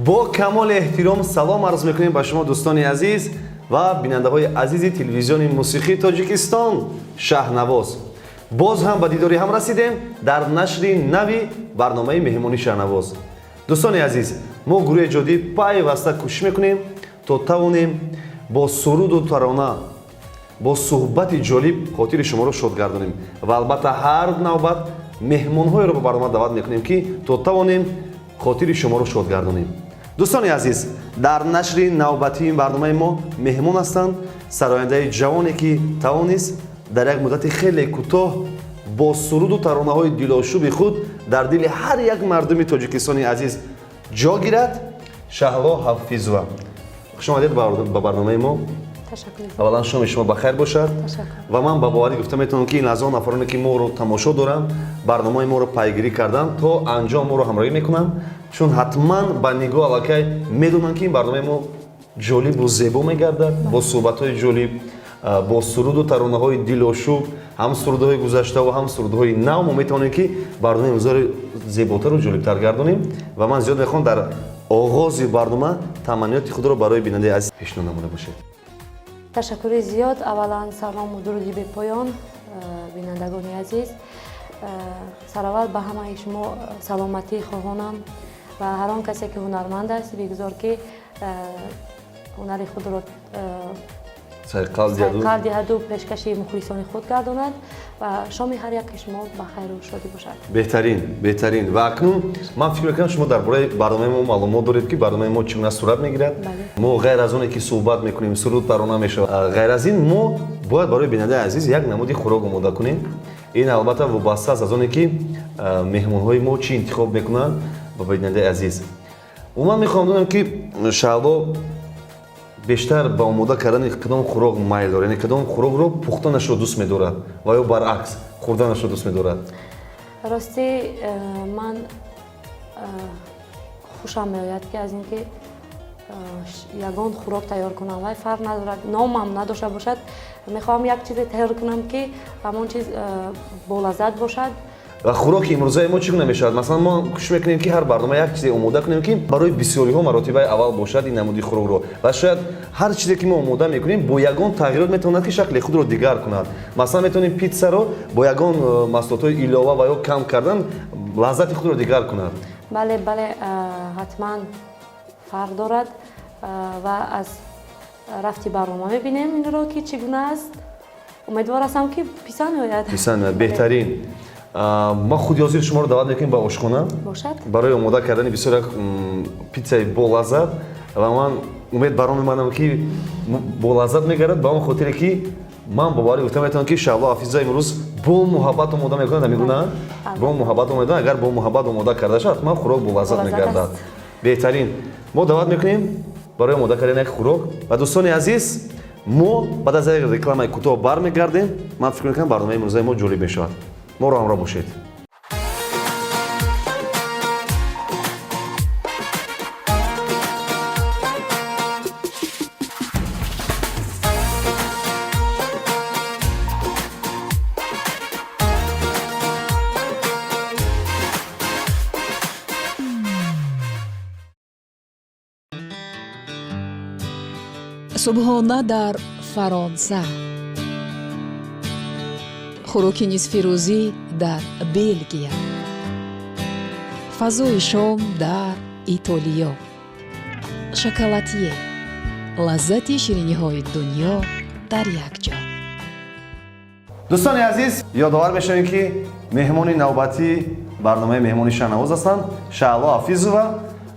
Бо камоли эҳтиром салом арз мекунем ба шумо, дӯстони азиз ва бинандаҳои азизи телевизиони мусиқии Тоҷикистон «Шаҳнавоз». Боз ҳам ба дидори ҳам расидем дар нашри нави барномаи «Меҳмони Шаҳнавоз». Дӯстони азиз, мо, гурӯҳи эҷодӣ, пайваста кӯшиш мекунем, то тавонем бо суруду тарона, бо суҳбати ҷолиб хотири шуморо шод гардонем ва албатта ҳар навбат меҳмонҳоеро ба барнома даъват мекунем, ки то тавонем хотири шуморо шод гардонем. Дӯстони азиз, дар нашри навбатии барномаи мо меҳмон ҳастанд сарояндаи ҷавоне, ки тавонист дар як муддати хеле кӯтоҳ бо суруду таронаҳои дилошуби худ дар дили ҳар як мардуми Тоҷикистони азиз ҷо гирад. Шаҳло Ҳафизова, хушомадед ба барномаи мо. Ташаккур. Аввалан, шоми шумо ба хайр бошад. Ташаккур. Ва ман ба боварӣ гуфта метавонам, ки ин аз он нафароне, ки моро тамошо доранд, барномаи моро пайгирӣ карданд, то анҷом моро ҳамроҳӣ мекунанд, чун ҳатман ба нигоҳ аллакай медонанд, ки ин барномаи мо ҷолибу зебо мегардад, бо суҳбатҳои ҷолиб, бо суруду таронаҳои дилошуб, ҳам сурудҳои гузаштаву ҳам сурудҳои нав. Мо метавонем, ки барномаи имрӯзаро зеботару ҷолибтар гардонем. Ва ман зиёд мехоҳам, дар оғози барнома таманниёти худро барои бинандаи азиз пешниҳод намуда бошед. Ташаккури зиёд. Аввалан, салому дуруди бепоён, бинандагони азиз. Сараввал ба ҳамаи шумо саломатӣ хоҳонам ва ҳар он касе, ки ҳунарманд аст, бигузор, ки ҳунари худро сайқал диҳаду сайқал диҳаду пешкаши мухлисони худ гардонад ва шоми ҳар яки шумо ба хайру шодӣ бошад. Беҳтарин, беҳтарин. Ва акнун ман фикр мекунам, шумо дар бораи барномаи мо маълумот доред, ки барномаи мо чӣ гуна сурат мегирад. Бале. Мо ғайр аз оне ки суҳбат мекунем, суруд тарона мешавад, ғайр аз ин мо бояд барои бинандаи азиз як намуди хӯрок омода кунем. Ин албатта вобаста аст аз оне ки меҳмонҳои мо чӣ интихоб мекунанд. Ба бинандаи азиз, умуман мехоҳам донам, ки Шаҳло бештар ба омода кардани кадом хӯрок майл дорад, яъне кадом хӯрокро пухтанашро дӯст медорад ва ё баръакс хӯрданашро дӯст медорад? Ростӣ, ман хушам меояд, ки аз ин ки ягон хӯрок тайёр кунам, вай фарқ надорад, номам надошта бошад. Мехоҳам як чизе тайёр кунам, ки ҳамон чиз болаззат бошад. Ва хӯроки имрӯзаи мо чӣ гуна мешавад? Масалан, мо кӯшиш мекунем, ки ҳар барнома як чизе омода кунем, ки барои бисёриҳо маротибаи аввал бошад ин намуди хӯрокро. Ва шояд ҳар чизе, ки мо омода мекунем, бо ягон тағйирот метавонад, ки шакли худро дигар кунад. Масалан, метавонем питсаро бо ягон маҳсулотҳои илова ва ё кам кардан лаззати худро дигар кунад. Бале, ҳатман фарқ дорад ва аз рафти барнома мебинем инро, ки чӣ гуна аст. Умедвор ҳастам, ки писанд меояд. Писанд меояд. Беҳтарин. Ма худи ҳозир шуморо даъват мекунем ба ошхона Бошад. барои омода кардани бисёр як питсаи болаззат. Ва ман умед бар он мемонам, ки болаззат мегардад, ба он хотире ки ман боварӣ гуфта метавонам, ки Шаҳло Ҳафиза имрӯз бо муҳаббат омода мекунад. Намегуна, бо муҳаббат омода. Агар бо муҳаббат омода карда шавад, ҳатман хӯрок болаззат Болаззат мегардад. аст. Беҳтарин. Мо даъват мекунем барои омода кардани як хӯрок. Ва, дӯстони азиз, мо баъд аз як рекламаи кӯтоҳ бармегардем. Ман фикр мекунам, барномаи имрӯзаи мо ҷолиб мешавад. Моро ҳамроҳ бошед. Субҳона дар Фаронса, хӯроки нисфирӯзӣ дар Белгия, фазои шом дар Итолиё. «Шоколатье» — лаззати шириниҳои дунё дар як ҷо. Дӯстони азиз, ёдовар мешавем, ки меҳмони навбатии барномаи «Меҳмони Шаҳнавоз» ҳастанд Шаҳло Ҳафизова.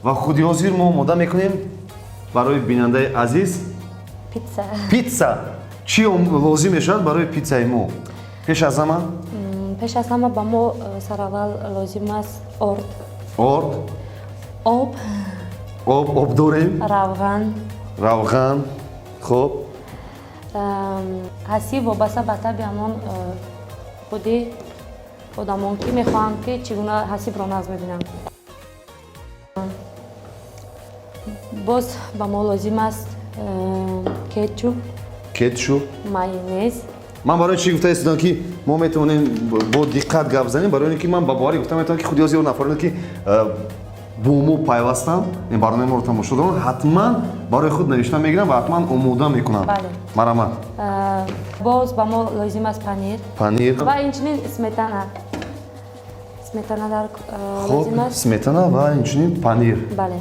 Ва худи ҳозир мо омода мекунем барои бинандаи азиз питса. Питса. Чӣ лозим мешавад барои питсаи мо пеш аз ҳама? Пеш аз ҳама ба мо сараввал лозим аст орд. Орд. Об. Об, об дорем. Равған. Равған, хуб. Ҳасиб вобаста ба таби ҳамон худи одамон, ки мехоҳанд, ки чӣ гуна ҳасибро нағз мебинанд. Боз ба мо лозим аст кетчуп. Кетчуп. Майонез. Ман барои чӣ гуфта истодам, ки мо метавонем бо диққат гап занем? Барои он ки ман ба боварӣ гуфта метавонам, ки худи ҳозир нафароне, ки Бо мо пайвастанд, ин барномаи моро тамошо доранд, ҳатман барои худ навишта мегиранд ва ҳатман омода мекунанд. Марҳамат. Боз ба мо лозим аст панир. Панир. Ва инчунин сметана, сметана дар лозим аст. Сметана ва инчунин панир. Бале.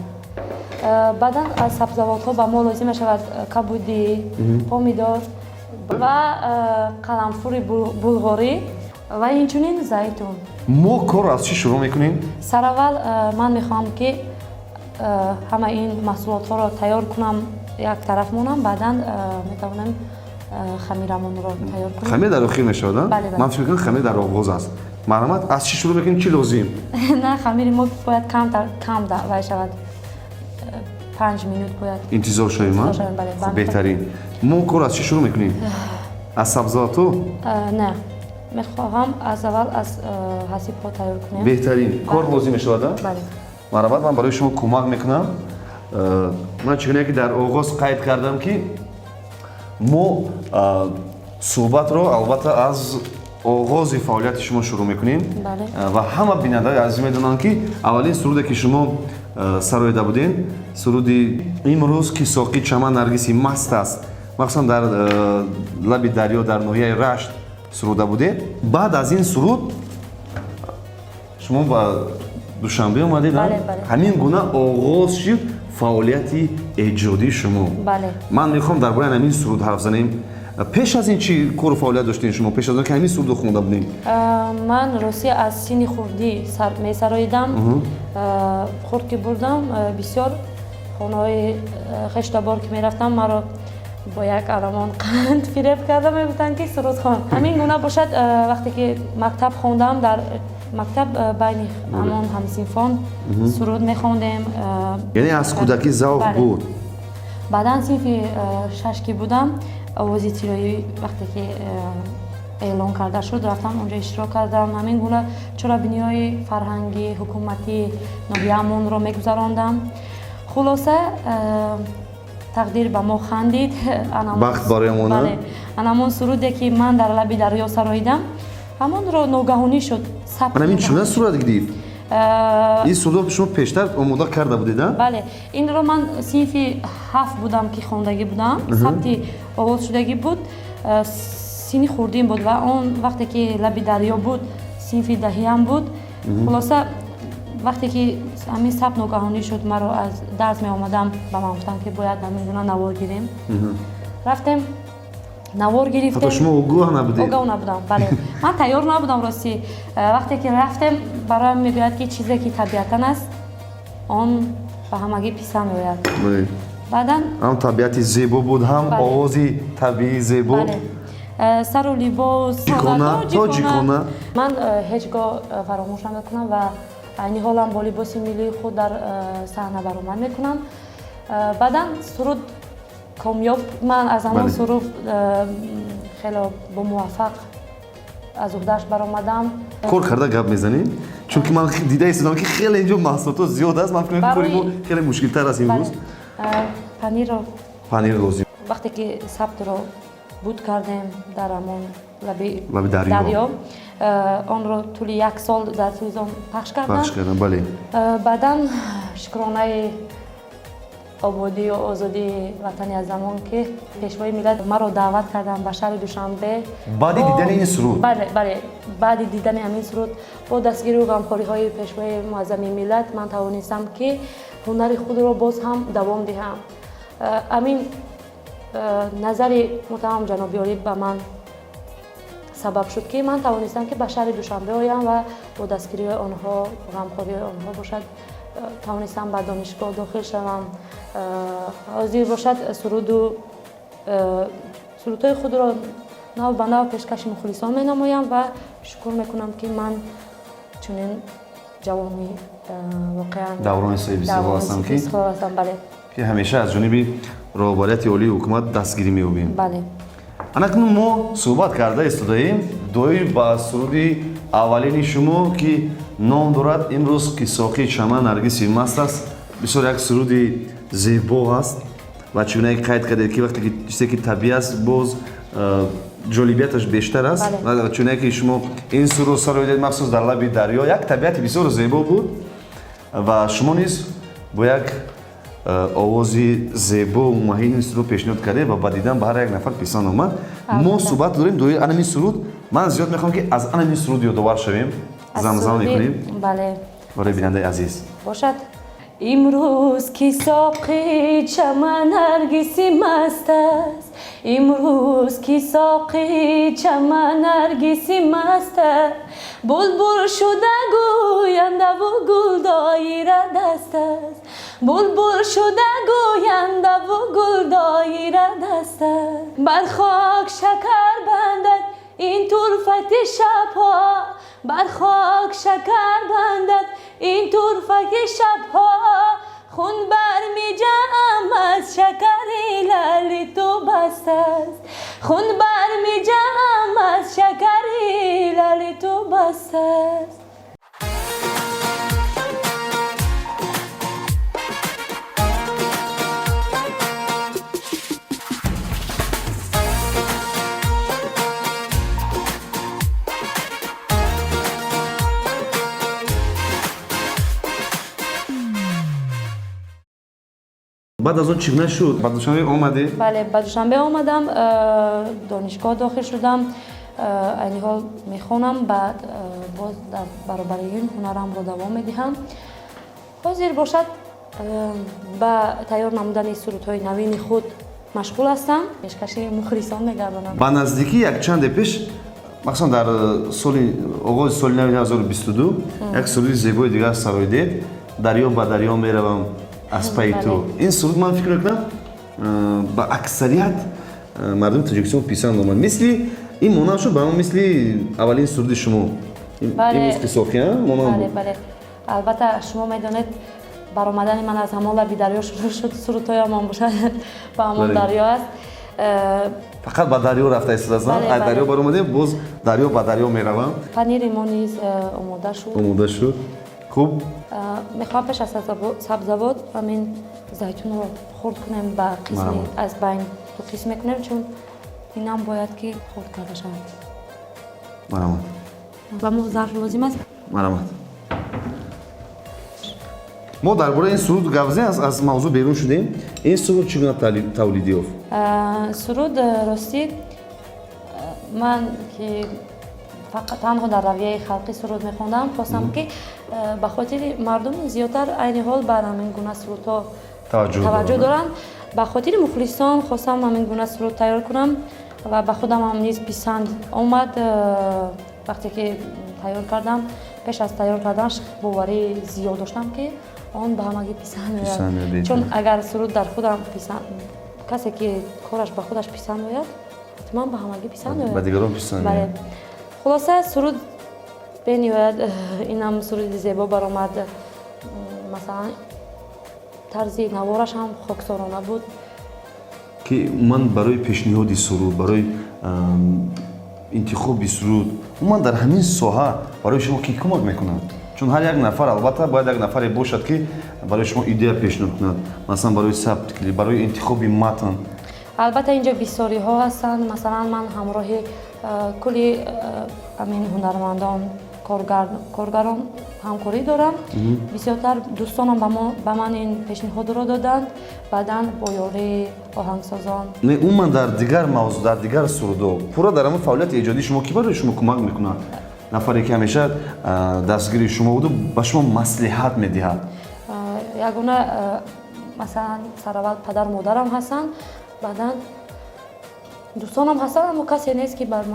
Баъдан аз сабзавотҳо ба мо лозим мешавад кабудӣ, помидор ва қаламфури булғорӣ ва инчунин зайтун. Мо корро аз чӣ шурӯъ мекунем? Сараввал ман мехоҳам, ки ҳама ин маҳсулотҳоро тайёр кунам, як тараф монам, баъдан метавонем хамирамонро тайёр кунем. Хамир дар охир мешавад? Бале. Ман фикр мекунам, хамир дар оғоз аст. Марҳамат, аз чӣ шурӯъ мекунем, чӣ лозим? На, хамири мо бояд камтар кам вай шавад, 5 минут бояд интизор шавем. Интизор шавем, бале. Хуб, беҳтарин. Мо кор аз чӣ шурӯъ мекунем? Аз сабзавотҳо? Не, мехоҳам аз аввал аз ҳасибҳо тайёр кунем. Беҳтарин. Кор лозим мешавад? Бале. Марҳамат, ман барои шумо кӯмак мекунам. Ман чигуне ки дар оғоз қайд кардам, ки мо суҳбатро албатта аз оғози фаъолияти шумо шурӯъ мекунем. Ва ҳама бинандаи азиз медонанд, ки аввалин суруде, ки шумо сароида будем, суруди «Имрӯз ки соқӣ чаман наргиси маст аст», махсусан дар лаби дарё, дар ноҳияи Рашт суруда будед. Баъд аз ин суруд шумо ба Душанбе омадед. Бале. Ҳамин гуна оғоз шуд фаъолияти эҷодии шумо. Бале. Ман мехоҳам дар бораи ҳамин суруд ҳарф занем. Пеш аз ин чӣ кору фаъолият доштем шумо, пеш аз он ки ҳамин сурудро хонда будем? Ман ростӣ аз синни хурдӣ месароидам. Хурд ки бурдам, бисёр хонаҳои хештабор ки мерафтам, маро бо як аламон қанд фиреб карда мегуфтанд, ки сурудхон. Ҳамин гуна бошад, вақте ки мактаб хондам, дар мактаб байни ҳамон ҳамсинфон суруд мехондем. Яъне аз кӯдакӣ завқ буд. Баъдан синфи шаш ки будам, «Овози тиллоӣ» вақте ки эълон карда шуд, рафтам, онҷо иштирок кардам. Ҳамин гуна чорабиниҳои фарҳангӣ, ҳукуматӣ ноҳияамонро мегузарондам. Хулоса, тақдир ба мо хандид. Бахт барои мо. Бале, анамон суруде, ки ман дар лаби дарё сароидам, ҳамонро ногаҳонӣ шуд сабт. Ин чӣ сурат гирифт? Ин сурудро шумо пештар омода карда будед? Бале, инро ман синфи ҳафт будам, ки хондагӣ будам, сабти овозшудагӣ буд. Синни хурдин буд ва он вақте ки лаби дарё буд, синфи даҳиям буд. Хулоса, вақте ки ҳамин сабт ногаҳонӣ шуд, маро аз дарс меомадам, ба ман гуфтанд, ки бояд ҳамин гуна навор гирем. Рафтем, навор гирифтем. Шумо огоҳ набудед? Огоҳ набудам, бале, ман тайёр набудам, ростӣ. Вақте ки рафтем, бароям мегӯяд, ки чизе ки табиатан аст, он ба ҳамагӣ писанд меояд. Баъдан ҳам табиати зебо буд, ҳам овози табиии зебо. Сару либос. Тоҷикона. Ман ҳеҷ гоҳ фаромӯш намекунам ва айни ҳолам бо либоси миллии худ дар саҳна баромад мекунам. Баъдан суруд комёб, ман аз ҳамон суруд хело бомуваффақ аз уҳдааш баромадам. Кор карда гап мезанем, чунки ман дида истодам, ки хеле инҷо маҳсулотҳо зиёд аст. Ман фикр мекунам, кори мо хеле мушкилтар аст имрӯз. Панирро. Панир лозим. Вақте ки сабтро буд кардем дар ҳамон лаби лаби дарё, онро тӯли як сол дар телевизион пахш кардам. Пахш кардам, бале. Баъдан шукронаи ободию озодии ватани азамон, ки Пешвои миллат маро даъват карданд ба шаҳри Душанбе. Баъди дидани ин суруд? Бале, баъди дидани ҳамин суруд, бо дастгирию ғамхориҳои Пешвои муаззами миллат ман тавонистам, ки ҳунари худро боз ҳам давом диҳам. Ҳамин назари муҳтарам ҷаноби олӣ ба ман сабаб шуд, ки ман тавонистам, ки ба шаҳри Душанбе оям ва бо дастгириҳои онҳо, ғамхориҳои онҳо бошад, тавонистам ба донишгоҳ дохил шавам. Ҳозир бошад, суруду сурудҳои худро нав ба нав пешкаши мухлисон менамоям ва шукр мекунам, ки ман чунин ҷавони воқеан даврони соҳибистиқлол ҳастам, ки истиқлол ҳастам, бале. Ки ҳамеша аз ҷониби роҳбарияти олии ҳукумат дастгирӣ меёбем. Бале. Анакнун мо суҳбат карда истодаем доир ба суруди аввалини шумо, ки ном дорад «Имрӯз ки соқии чаман наргиси маст аст». Бисёр як суруди зебо аст ва чунае қайд кардед, ки вақте ки чизе ки табиӣ аст, боз ҷолибияташ бештар аст. Чунае ки шумо ин сурудро сароидед, махсус дар лаби дарё, як табиати бисёр зебо буд. Ва шумо низ бо як овози зебову маҳин ин суруд пешниҳод кардед ва ба дидан ба ҳар як нафар писанд омад. Мо суҳбат дорем доир анами суруд. Ман зиёд мехоҳам, ки аз анами суруд ёдовар шавем, замзама мекунем барои бинандаи азиз. Бошад. Имрӯз ки соқи чаман наргиси маст аст, имрӯз ки соқи чаман наргиси маст аст, булбул шуда гӯяндаву гул доира даст аст, булбул шуда гӯяндаву гул доира даст аст. Бар хок шакар бандад ин турфати шабҳо, бар хок шакар бандад ин турфаки шабҳо, хун бармиҷам аз шакари лали ту баст аст, хун бармиҷам аз шакари лали ту баст аст. Баъд аз он чӣ гуна шуд? Ба Душанбе омадӣ? Бале, ба Душанбе омадам, донишгоҳ дохил шудам, айни ҳол мехонам, баъд боз дар баробари ин ҳунарамро давом медиҳам. Ҳозир бошад, ба тайёр намудани сурудҳои навини худ машғул ҳастам, пешкаши мухлисон мегардонам. Ба наздикӣ якчанде пеш, махсусан дар соли оғози соли нави 2022, як суруди зебои дигар сароидед, «Дарё ба дарё меравам аз пайи ту». Ин суруд, ман фикр мекунам, ба аксарият мардуми Тоҷикистон писанд омад. Мисли ин монанд шуд ба мисли аввалин суруди шумо, ин мисли соқия монанд буд. Бале, албатта, шумо медонед, баромадани ман аз ҳамон лаби дарё шурӯъ шуд, сурудҳоям бошад ба ҳамон дарё аст. Фақат ба дарё рафта истодааст, аз дарё баромадем, боз дарё ба дарё меравам. Панири мо низ омода шуд. Омода шуд, хуб. Мехоҳам пеш аз сабзавот ҳамин зайтунро хурд кунем, ба қисми аз байн ду қисм мекунем, чун инам бояд ки хурд карда шавад. Марҳамат. Ба мо зарф лозим аст. Марҳамат. Мо дар бораи ин суруд гап задем, аз мавзӯъ берун шудем. Ин суруд чӣ гуна тавлид ёфт? Суруд, ростӣ, ман ки фақат танҳо дар равияи халқӣ суруд мехондам, хостам ки ба хотири мардум зиёдтар айни ҳол бар ҳамин гуна сурудҳо таваҷҷӯҳ доранд, ба хотири мухлисон хостам ҳамин гуна суруд тайёр кунам ва ба худам ҳам низ писанд омад. Вақте ки тайёр кардам, пеш аз тайёр карданаш боварӣ зиёд доштам, ки он ба ҳамагӣ писанд меояд, чун агар суруд дар худам писанд, касе ки кораш ба худаш писанд ояд, ҳатман ба ҳамагӣ писанд ояд. Ба дигарон писанд. Бале. Хулоса, суруд бениҳоят, инам суруди зебо баромад. Масалан, тарзи навораш ҳам хоксорона буд. Ки ман барои пешниҳоди суруд, барои интихоби суруд, умуман дар ҳамин соҳа барои шумо кӣ кӯмак мекунад? Чун ҳар як нафар, албатта, бояд як нафаре бошад, ки барои шумо идея пешниҳод кунад, масалан, барои сабт клип, барои интихоби матн. Албатта, инҷо бисёриҳо ҳастанд. Масалан, ман ҳамроҳи кулли ҳамин ҳунармандон, коргарон ҳамкорӣ дорам. Бисёртар дӯстонам ба ман ин пешниҳодро доданд, баъдан бо ёрии оҳангсозон. Не, умуман дар дигар мавзӯъ, дар дигар сурудҳо, пурра дар ҳамин фаъолияти эҷодии шумо кӣ барои шумо кӯмак мекунад? Нафаре ки ҳамеша дастгири шумо буду ба шумо маслиҳат медиҳад. Ягона, масалан, сараввал падару модарам ҳастанд, баъдан дӯстонам ҳастанд, аммо касе нест, ки бар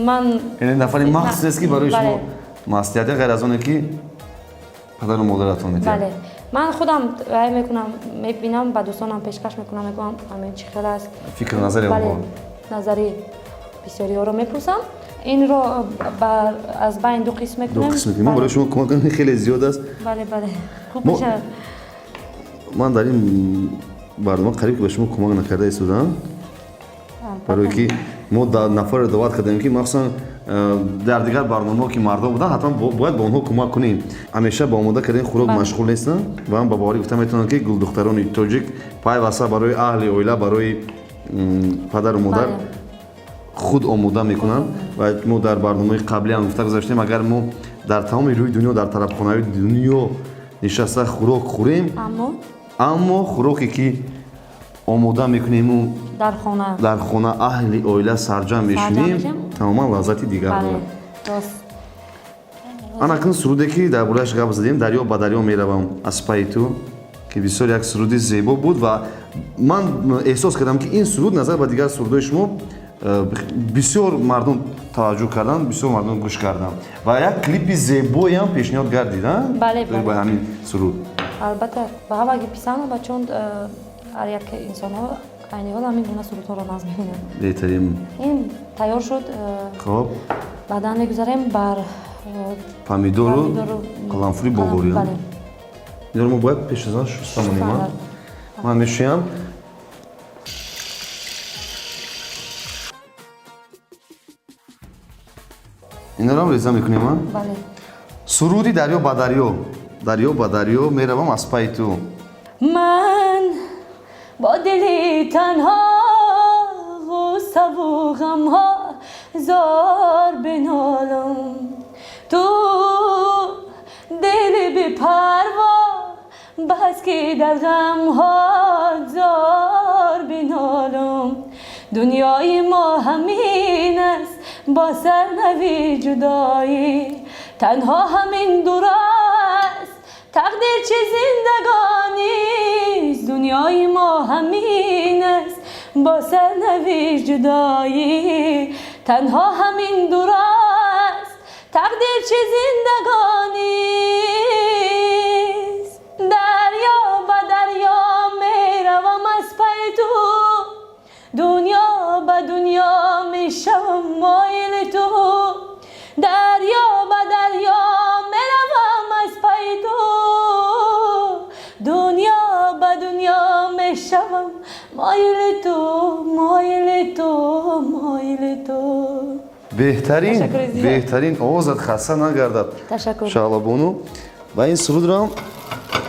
ман Яъне нафари махсус нест, ки барои шумо маслиҳат, ғайр аз оне ки падару модаратон медиҳад? Бале, ман худам рай мекунам, мебинам, ба дӯстонам пешкаш мекунам, мегӯям, ҳамин чӣ хел аст. Фикру назари онҳо. Назари бисёриҳоро мепурсам. Инро аз байн ду қисм мекунем. Ду қисм мекунем. Ман барои шумо кӯмак кунам, хеле зиёд аст. Бале, хуб мешавад. Ман дар ин барнома қариб ки ба шумо кӯмак накарда истодам, барое ки мо нафарро даъват кардем, ки махсусан дар дигар барномаҳо ки мардон буданд, ҳатман бояд ба онҳо кӯмак кунем. Ҳамеша ба омода кардани хӯрок машғул нестанд ва ба боварӣ гуфта метавонанд, ки гулдухтарони тоҷик пайваста барои аҳли оила, барои падару модар худ омода мекунанд. Ва мо дар барномаи қаблӣ ҳам гуфта гузаштем, агар мо дар тамоми рӯи дунё, дар тарабхонаҳои дунё Нишаста хӯрок хӯрем, аммо хӯроке ки омода мекунему дар хона, дар хона аҳли оила сарҷамъ мешунем, тамоман лаззати дигар дорад. Ана акнун суруде ки дар борааш гап задем, «Дарё ба дарё меравам аз пайи ту», ки бисёр як суруди зебо буд ва ман эҳсос кардам, ки ин суруд назар ба дигар сурудҳои шумо бисёр мардум таваҷҷӯҳ карданд, бисёр мардум гӯш карданд ва як клипи зебоям пешниҳод гардид ба ҳамин суруд. Албатта, ба ҳамаги писанд омад, чун ҳар як инсонҳо айни ҳол ҳамин гуна сурудҳоро нағз мебинанд. Беҳтарин. Ин тайёр шуд. Хоб. Баъдан мегузарем бар помидору қаламфури болғорӣ. Инро мо бояд пеш аз он шуста монем. Ман мешӯям. Инро реза мекунем. Бале. Суруди «Дарё ба дарё», дарё ба дарё меравам аз пайи ту. Ман бо дили танҳо, ғуссаву ғамҳо зор бинолам, ту дили бепарво, бас ки дар ғамҳо зор бинолам. Дунёи мо ҳамин аст, бо сарнави ҷудоӣ танҳо ҳамин дур аст, тақдир чи зиндагонист. Дунёи мо ҳамин аст, бо сарнавишт ҷудоӣ танҳо ҳамин дур аст, тақдир чи зиндагонист. Дарё ба дарё меравам аз пайи ту, дунё ба дунё мешавам моили ту. Дарё ба дарё меравам аз пайи ту, дунё ба дунё мешавам моили ту, моили ту, моили ту. Беҳтарин, беҳтарин, овозат хаста нагардад. Ташаккур. Шаҳлобону, ва ин сурудро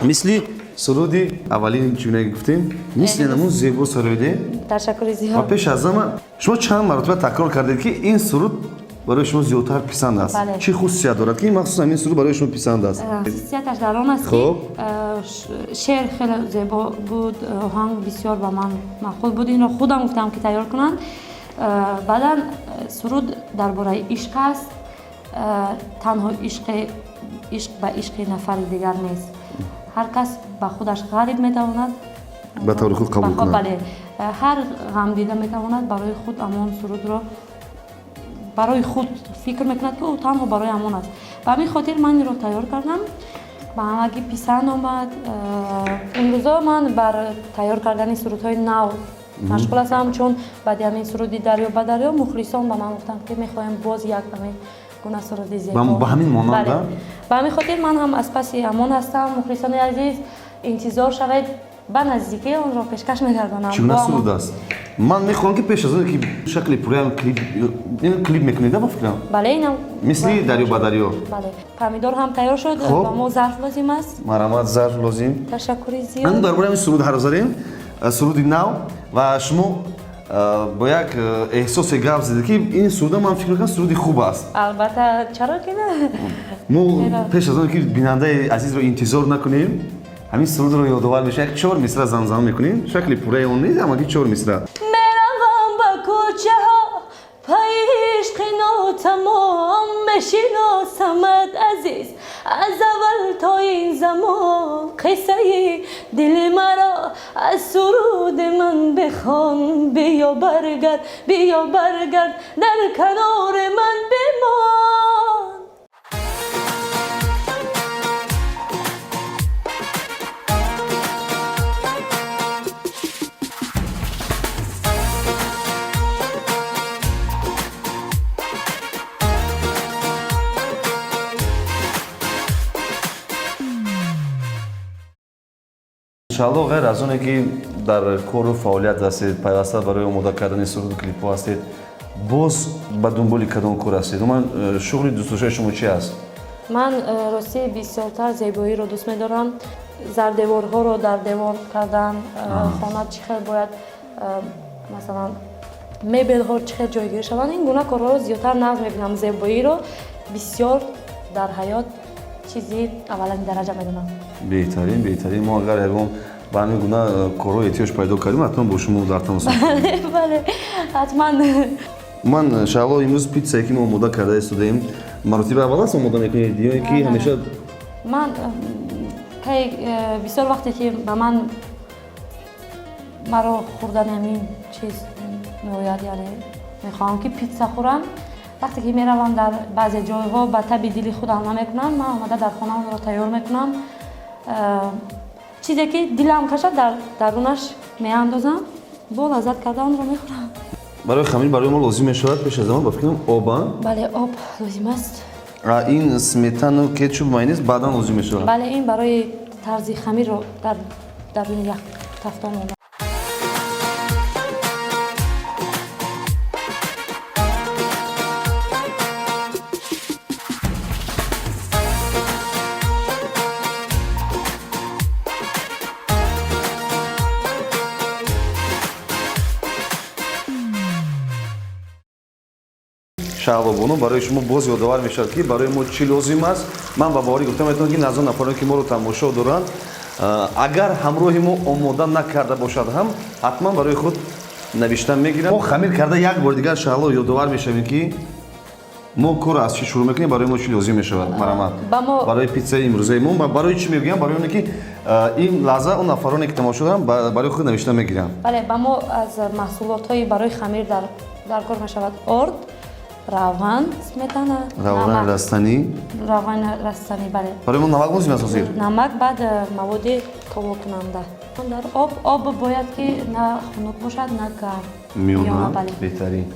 мисли суруди аввалин, чуне гуфтем, мисли намун зебо суруде. Ташаккури зиёд. Ва пеш аз ҳама шумо чанд маротиба такрор кардед, ки ин суруд барои шумо зиёдтар писанд аст. Чӣ хусусият дорад, ки махсусан ин суруд барои шумо писанд аст? Хусусияташ дар он аст, ки шеър хеле зебо буд, оҳанг бисёр ба ман маъқул буд, инро худам гуфтам, ки тайёр кунанд. Баъдан суруд дар бораи ишқ аст, танҳо ишқ ба ишқи нафари дигар нест, ҳар кас ба худаш ғариб метавонад ба таври худ қабул кунад. Бале, ҳар ғамдида метавонад барои худ ҳамон сурудро барои худ фикр мекунад, ки ӯ танҳо барои ҳамон аст. Ба ҳамин хотир ман инро тайёр кардам, ба ҳамагӣ писанд омад. Имрӯзо ман бар тайёр кардани сурудҳои нав машғул ҳастам, чун баъди ҳамин суруди «Дарё ба дарё» мухлисон ба ман гуфтанд, ки мехоҳем боз як ҳамин гуна суруди зебо. Ба ҳамин монанда. Ба ҳамин хотир ман ҳам аз паси ҳамон ҳастам. Мухлисони азиз, интизор шавед, ба наздикӣ онро пешкаш мегардонам. Чӣ гуна суруд аст? Ман мехоҳам, ки пеш аз он ки шакли пурраам клип, клип мекунед, ба фикрам? Бале, инам. Мисли «Дарё ба дарё». Бале, помидор ҳам тайёр шуд, ба мо зарф лозим аст. Марҳамат, зарф лозим. Ташаккури зиёд. Ман дар бораи ҳамин суруд ҳарф задем, суруди нав, ва шумо бо як эҳсосе гап задед, ки ин суруда, ман фикр мекунам, суруди хуб аст. Албатта, чаро ки на. Мо пеш аз он ки бинандаи азизро интизор накунем, ҳамин сурудро ёдовар мешавем, як чор мисра замзама мекунем. Шакли пурраи он нест, амаки чор мисра. Меравам ба кӯчаҳо пайи ишқи нотамом, мешиносамад, азиз, аз аввал то ин замон. Қиссаи дили маро аз суруди ман бихон. Биё баргард, биё баргард, дар канори ман бимон. Иншалло, ғайр аз оне ки дар кору фаъолият ҳастед, пайваста барои омода кардани суруду клипҳо ҳастед, боз ба дунболи кадом кор ҳастед? Умуман, шуғли дӯстдоштаи шумо чи аст? Ман ростӣ бисёртар зебоиро дӯст медорам, зардеворҳоро дар девор кардан, хона чӣ хел бояд, масалан, мебелҳо чӣ хел ҷойгир шаванд, ин гуна корҳоро зиёдтар нағз мебинам. Зебоиро бисёр дар ҳаёт Чизи аввалини дараҷа медонам. Беҳтарин, беҳтарин. Мо агар ягон ба ҳамин гуна корҳо эҳтиёҷ пайдо кардем, ҳатман бо шумо дар тамос. Бале, ҳатман. Ман, Шаҳло, имрӯз питсае ки мо омода карда истодаем, маротиба аввал аст омода мекунед ё ин ки ҳамеша? Ман кай бисёр вақте ки ба ман маро хӯрдани ҳамин чиз меояд, яъне мехоҳам ки питса хӯрам, вақте ки меравам дар баъзе ҷойҳо ба таби дили худам намекунам, ман омада дар хона онро тайёр мекунам. Чизе ки дилам кашад, дар дарунаш меандозам, бо лаззат карда онро мехӯрам. Барои хамир барои мо лозим мешавад пеш аз ҳама, ба фикрам, оба. Бале, об лозим аст. Ин сметану кетчуп, майонез баъдан лозим мешавад? Бале, ин барои тарзи хамирро дар даруни ях тафтон монда. Шаҳлобону, барои шумо боз ёдовар мешавад, ки барои мо чӣ лозим аст. Ман ба боварӣ гуфта метавонам, ки назди нафароне ки моро тамошо доранд, агар ҳамроҳи мо омода накарда бошад ҳам, ҳатман барои худ навишта мегиранд. Мо хамир карда як бори дигар, Шаҳло, ёдовар мешавем, ки мо корро аз чӣ шурӯъ мекунем, барои мо чӣ лозим мешавад. Марҳамат, барои питсаи имрӯзаи мо. Барои чӣ мегӯям? Барои оне ки ин лаҳза он нафароне ки тамошо доранд, барои худ навишта мегиранд. Бале, ба мо аз маҳсулотҳои барои хамир дар кор мешавад орд, равған, сметана, равғани растанӣ. Равғани растанӣ, бале. Барои мо намак лозим аст ҳозир. Намак, баъд маводи ковокунанда. Дар об бояд ки на хунук бошад, на гарм. Миёна, беҳтарин.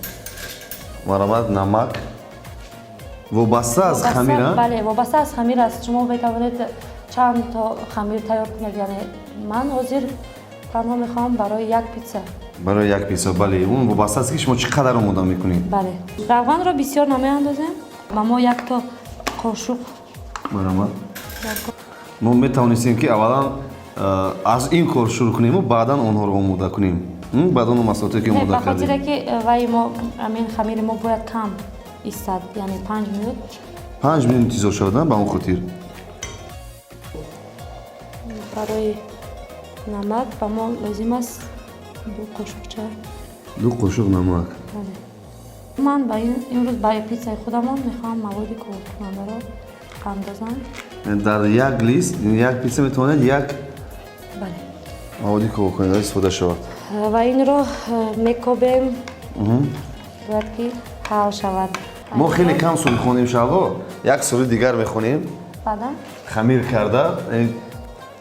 Марҳамат, намак вобаста аз хамир. Бале, вобаста аз хамир аст. Шумо метавонед чанд то хамир тайёр кунед. Яъне ман ҳозир танҳо мехоҳам барои як питса. Барои як питса, бале. Он вобаста аст, ки шумо чӣ қадар омода мекунед. Бале, равғанро бисёр намеандозем. Ба мо як то қошуқ. Марҳамат, мо метавонистем, ки аввалан аз ин кор шурӯъ кунему баъдан онҳоро омода кунем, баъдан он маҳсулоте ки омода кардем. Ба хотире ки вай мо амин хамири мо бояд кам истад, яъне 5 минут. 5 минут интизор шавад, ба он хотир. Барои намак ба мо лозим аст 2 қошуқча. 2 қошуқ намак. Ман ба имрӯз ба питсаи худамон мехоҳам маводи ковокунандаро андозам. Дар як лист, як питса метавонад як бале маводи ковокунанда истифода шавад. Ва инро мекобем, бояд ки ҳал шавад. Мо хеле кам суруд хонем, Шаҳло, як суруди дигар мехонем. Баъдан хамир карда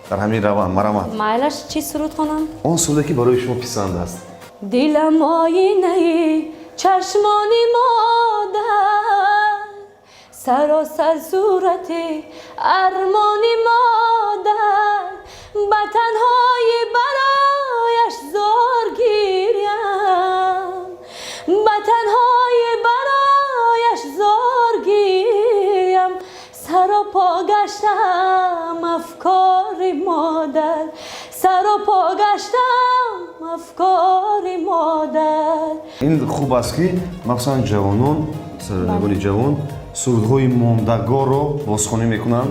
дар ҳамин раванд. Марҳамат. Майлаш, чӣ суруд хонам? Он суруде ки барои шумо писанд аст. Дилам оинаи чашмони модар, саросар сурати армони модар, ба танҳоӣ барояш зор гирям, ба танҳоӣ барояш зор гирям, саропо гаштам афкори модар, саропо гаштам афкори модар. Ин хуб аст, ки махсусан ҷавонон, сарояндагони ҷавон сурудҳои мондагорро бозхонӣ мекунанд.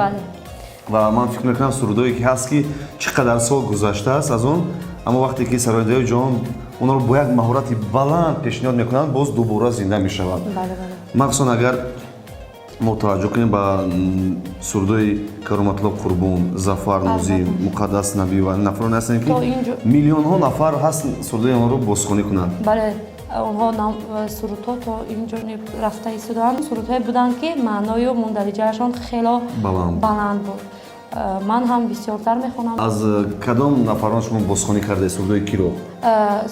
Ва ман фикр мекунам, сурудҳое ки ҳаст, ки чӣ қадар сол гузаштааст аз он, аммо вақте ки сарояндаҳои ҷавон онро бо як маҳорати баланд пешниҳод мекунанд, боз дубора зинда мешаванд. Махсусан агар мо таваҷҷӯҳ кунем ба сурудҳои Кароматулло Қурбон, Зафар Нозим, Муқаддас Набиева, нафароне ҳастанд, ки миллионҳо нафар ҳаст сурудҳои онҳоро бозхонӣ кунанд. Бале, онҳо сурудҳо то инҷо рафта истодаанд. Сурудҳое буданд, ки маъною мундариҷаашон хело баланд буд. Ман ҳам бисёртар мехонам. Аз кадом нафарон шумо бозхонӣ кардаед, сурудҳои киро?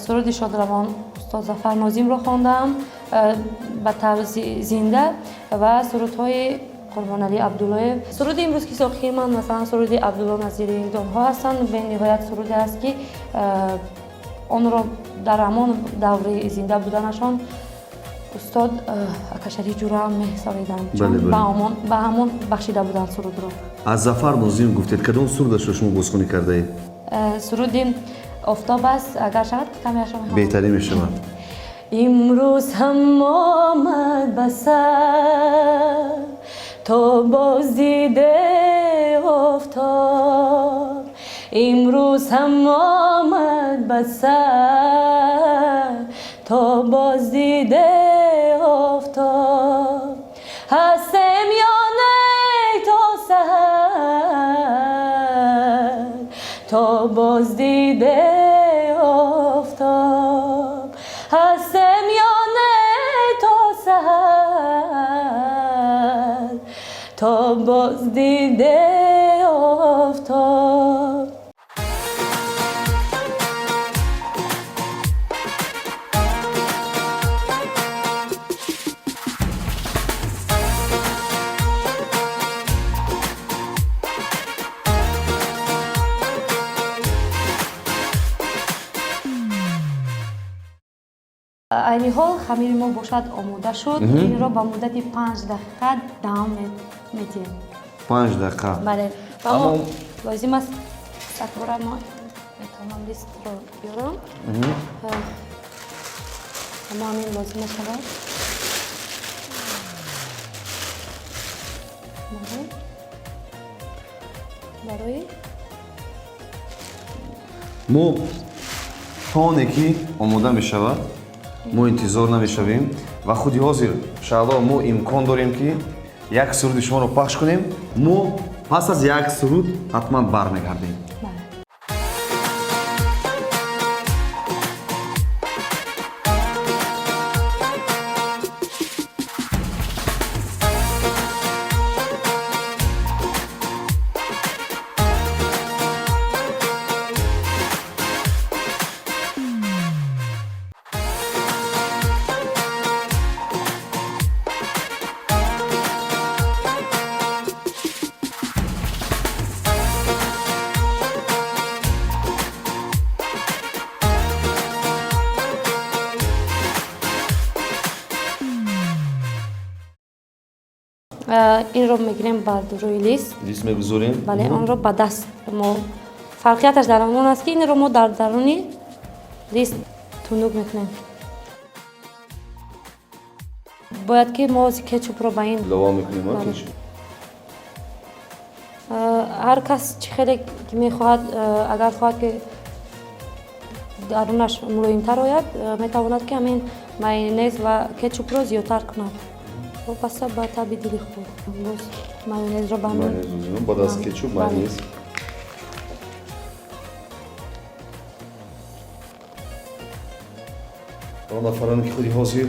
Суруди шодравон устод Зафар Нозимро хондам ба тарзи зинда ва сурудҳои Қурбоналӣ Абдуллоев. Суруди имрӯз ки сохии ман, масалан, суруди Абдулло Назири онҳо ҳастанд. Бениҳоят суруде аст, ки онро дар ҳамон даври зинда буданашон устод Акашариф Ҷура месароиданд, ба ҳамон бахшида буданд сурудро. Аз Зафар Нозим гуфтед, кадом сурудашро шумо бозхонӣ кардаед? Суруди офтоб аст. Агар шавад, камеашро мехонам. Беҳтарин мешавад. Имрӯз ҳам омад ба сар То боз диде офтоб. Имрӯз ҳам омад ба сар, то боз диде офтоб. Ҳастем ё не то саҳар, то боз диде офтоб. Ҳастем ё не то саҳар, то боз диде офтоб. Айни ҳол хамири мо бошад омода шуд. Инро ба муддати 5 дақиқа давом медиҳем. 5 дақиқа. Бале, ва мо лозим аст якбора мо метавонам листро биёрам. Мо ҳамин лозим мешавад. Барои Мо то оне ки омода мешавад, мо интизор намешавем ва худи ҳозир, Шаҳло, мо имкон дорем, ки як суруди шуморо пахш кунем. Мо пас аз як суруд ҳатман бармегардем. Бале. Инро мегирем ба рӯи лист. Лист мегузорем. Бале, онро ба даст мо, фарқияташ дар он аст, ки инро мо дар даруни лист тунук мекунем. Бояд ки мо кетчупро ба ин Илова мекунем. Бале. Ҳар кас чӣ хеле ки мехоҳад, агар хоҳад, ки дарунаш мулоимтар ояд, метавонад, ки ҳамин майонез ва кетчупро зиёдтар кунад, вобаста ба таби дили худ. Боз майонезро ба ҳамин Майонез баъд аз кетчуп. Бале. Майонез. Он нафароне, ки худи ҳозир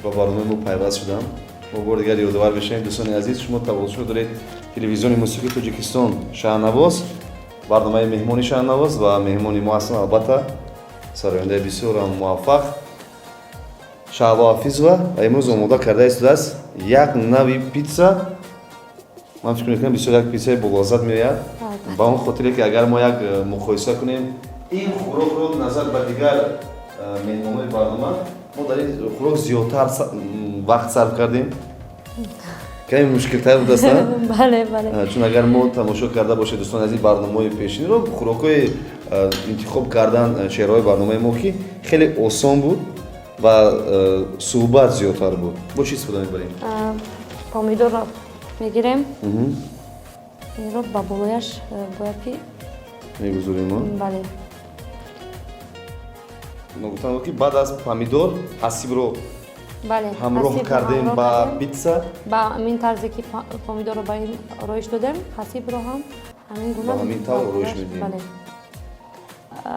ба барномаи мо пайваст шуданд, мо бори дигар ёдовар мешавем: дӯстони азиз, шумо тамошо доред телевизиони мусиқии Тоҷикистон, Шаҳнавоз, барномаи меҳмони Шаҳнавоз, ва меҳмони мо ҳастанд, албатта, сарояндаи бисёрам муваффақ Шаҳло Ҳафизова ва имрӯз омода карда истодааст як нави питса. Ман фикр мекунам, бисёр як питсаи болаззат меояд. Албатта. Ба он хотире ки агар мо як муқоиса кунем ин хӯрокро назар ба дигар меҳмонҳои барнома, мо дар ин хӯрок зиёдтар вақт сарф кардем, каме мушкилтар будаст, а? Бале. Чун агар мо тамошо карда бошед, дӯстони азиз, барномаҳои пешинро, хӯрокҳои интихоб кардан чеҳраҳои барномаи мо, ки хеле осон буд ва суҳбат зиёдтар буд. Бо чӣ истифода мебарем? Помидорро мегирем, инро ба болояш бояд ки Мегузорем, а? Бале. Ногуфтан, ки баъд аз помидор ҳасибро Бале. ҳамроҳ ҳасибро кардем ҳамроҳ ба кардем. питса. Ба ҳамин тарзе ки помидорро ба ин ороиш додем, ҳасибро ҳам ҳамин гуна Ба ҳамин тавр ба ороиш болояш. медиҳем. Бале,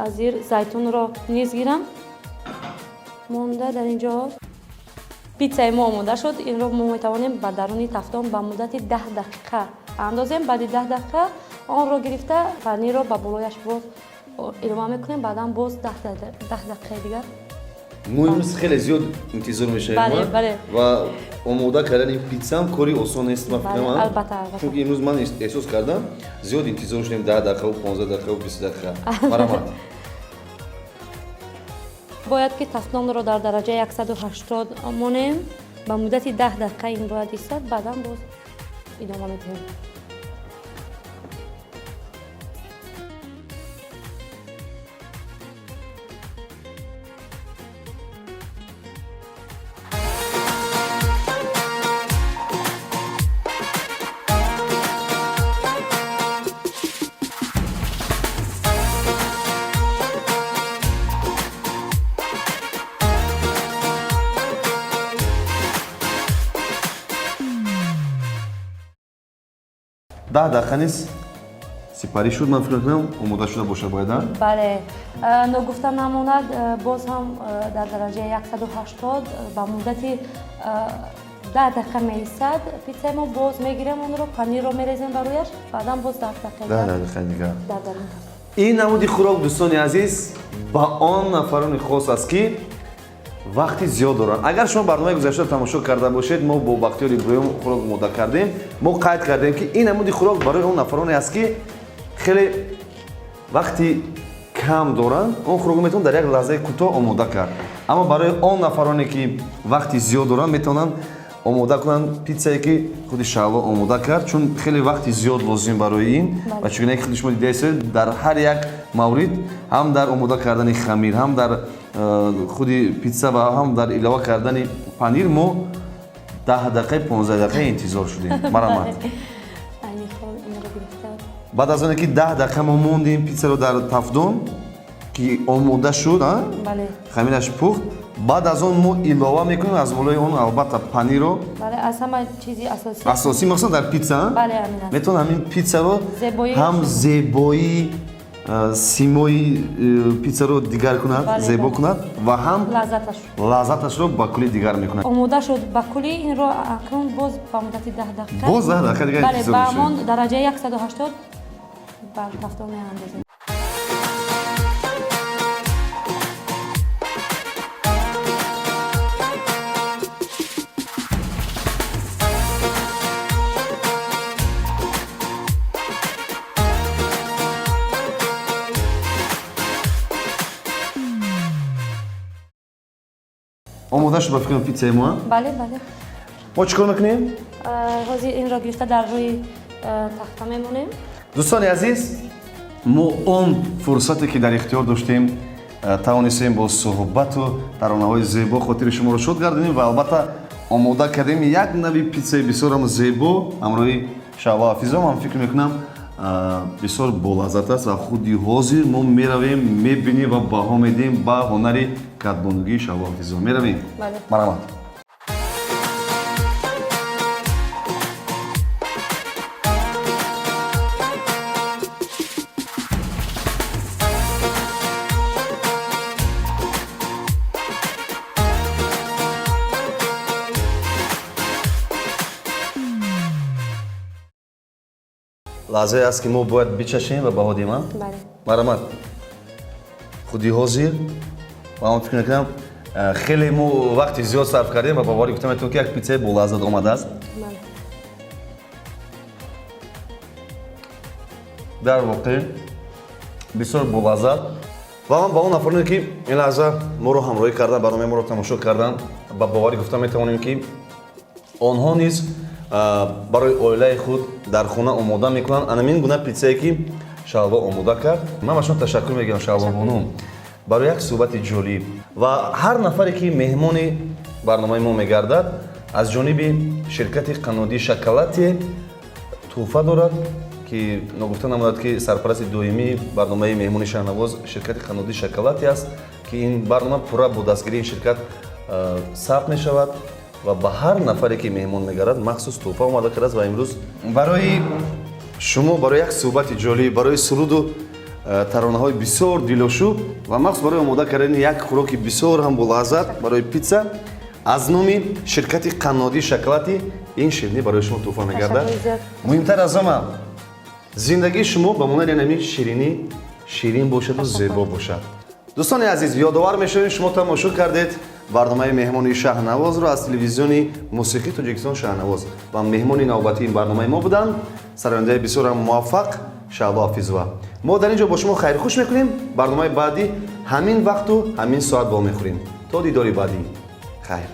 азир зайтунро низ гирам. Монда дар ин ҷо питсаи мо омода шуд. Инро мо метавонем ба даруни тафтон ба муддати 10 дақиқа андозем. Баъди 10 дақиқа онро гирифта, панирро ба болояш боз илова мекунем, баъдан боз 10 дақиқаи дигар. Мо имрӯз хеле зиёд интизор мешавем. Бале, а? Бале. Ва омода кардани питсаам кори осон нест, ман Бале, фикрам, а? Албатта, албатта. Чунки имрӯз ман эҳсос кардам, зиёд интизор шудем, 10 дақиқаву 15 дақиқаву 20 дақиқа. Марҳамат. Бояд ки тафтонро дар дараҷаи 180 монем. Ба муддати 10 дақиқа ин бояд истад, баъдан боз идома медиҳем. 10 дақиқа низ сипарӣ шуд. Ман фикр мекунам, омода шуда бошад бояд, а? Бале, ногуфта намонад, боз ҳам дар дараҷаи 180 ба муддати 10 дақиқа меистад питсаи мо. Боз мегирем онро, панирро мерезем ба рӯяш, баъдан боз 10 дақиқа 10 дақиқа дигар дар дарун. Ин намуди хӯрок, дӯстони азиз, ба он нафарони хос аст, ки вақти зиёд доранд. Агар шумо барномаи гузаштаро тамошо карда бошед, мо бо Бахтиёр Иброҳим хӯрок омода кардем. Мо қайд кардем, ки ин намуди хӯрок барои он нафароне аст, ки хеле вақти кам доранд. Он хӯрокро метавон дар як лаҳзаи кӯтоҳ омода кард, аммо барои он нафароне, ки вақти зиёд доранд, метавонанд омода кунанд питсае, ки худи Шаҳло омода кард, чун хеле вақти зиёд лозим барои ин. Ва чугуне ки худи шумо дидаистед, дар ҳар як маврид, ҳам дар омода кардани хамир, ҳам дар худи питса ва ҳам дар илова кардани панир мо 10 дақиқаи, 15 дақиқа интизор шудем. Марҳамат. Айни ҳол инро гирифта. Баъд аз оне ки 10 дақиқа мо мондем питсаро дар тафдон, ки омода шуд, а? Бале. Хамираш пухт, баъд аз он мо илова мекунем аз болои он, албатта, панирро. Бале, аз ҳама чизи асосӣ. Асосӣ, махсусан дар питса. Бале, ҳамин аст. Метавон ҳамин питсаро Зебоии ҳам зебоии симои питсаро дигар кунад, зебо кунад ва ҳам лаззаташ лаззаташро ба кулли дигар мекунад. Омода шуд ба куллӣ, инро акнун боз ба муддати 10 дақиқа. Боз 10 дақиқа дигар Бале, интизор ба мешавем. ҳамон дараҷаи 180 бар тафдон меандозем. Омода шуд, ба фикрам, питсаи мо, а? Бале. Мо чӣ кор мекунем? Ҳозир инро гирифта дар рӯи тахта мемонем. Дӯстони азиз, мо он фурсате, ки дар ихтиёр доштем, тавонистем бо суҳбату таронаҳои зебо хотири шуморо шод гардонем ва, албатта, омода кардем як нави питсаи бисёрам зебо ҳамроҳи Шаҳло Ҳафизова. Ман фикр мекунам, бисёр болаззат аст ва худи ҳозир мо меравем, мебинем ва баҳо медиҳем ба ҳунари кадбонугии Шаҳло Ҳафизова. Меравем? Бале. Марҳамат. Лаҳзае аст, ки мо бояд бичашем ва баҳо диҳем, а? Бале. Марҳамат. Худи ҳозир ва ман фикр мекунам, хеле мо вақти зиёд сарф кардем ва боварӣ гуфта метавонем, ки як питсаи болаззат омадааст. Бале. Дар воқеъ бисёр болаззат. Ва ман ба он нафароне, ки ин лаҳза моро ҳамроҳӣ кардан, барномаи моро тамошо кардан, ба боварӣ гуфта метавонем, ки онҳо низ барои оилаи худ дар хона омода мекунанд анамин гуна питсае, ки Шаҳло омода кард. Ман ба шумо ташаккур мегӯям, Шаҳло бонум, барои як суҳбати ҷолиб. Ва ҳар нафаре, ки меҳмони барномаи мо мегардад, аз ҷониби ширкати қаннодии Шоколате тӯҳфа дорад, ки ногуфта намонад, ки сарпарасти доимии барномаи меҳмони Шаҳнавоз ширкати қаннодии Шоколате аст, ки ин барнома пурра бо дастгирии ин ширкат сабт мешавад ва ба ҳар нафаре, ки меҳмон мегардад, махсус тӯҳфа омода кардааст. Ва имрӯз барои шумо, барои як суҳбати ҷолиб, барои суруду таронаҳои бисёр дилошӯб ва махсус барои омода кардани як хӯроки бисёр ҳам болаззат, барои питса, аз номи ширкати қаннодии Шоколади ин ширинӣ барои шумо тӯҳфа мегардад. Ташаккури зиёд. Муҳимтар аз ҳама, зиндагии шумо ба монанди ҳамин ширинӣ ширин бошаду зебо бошад. Дӯстони азиз, ёдовар мешавем, шумо тамошо кардед барномаи меҳмони Шаҳнавозро аз телевизиони мусиқии Тоҷикистон Шаҳнавоз ва меҳмони навбатии ин барномаи мо буданд сарояндаи бисёрам муваффақ Шаҳло Ҳафизова. Мо дар ин ҷо бо шумо хайрхуш мекунем. Барномаи баъдӣ ҳамин вақту ҳамин соат вомехӯрем. То дидори баъдӣ, хайр.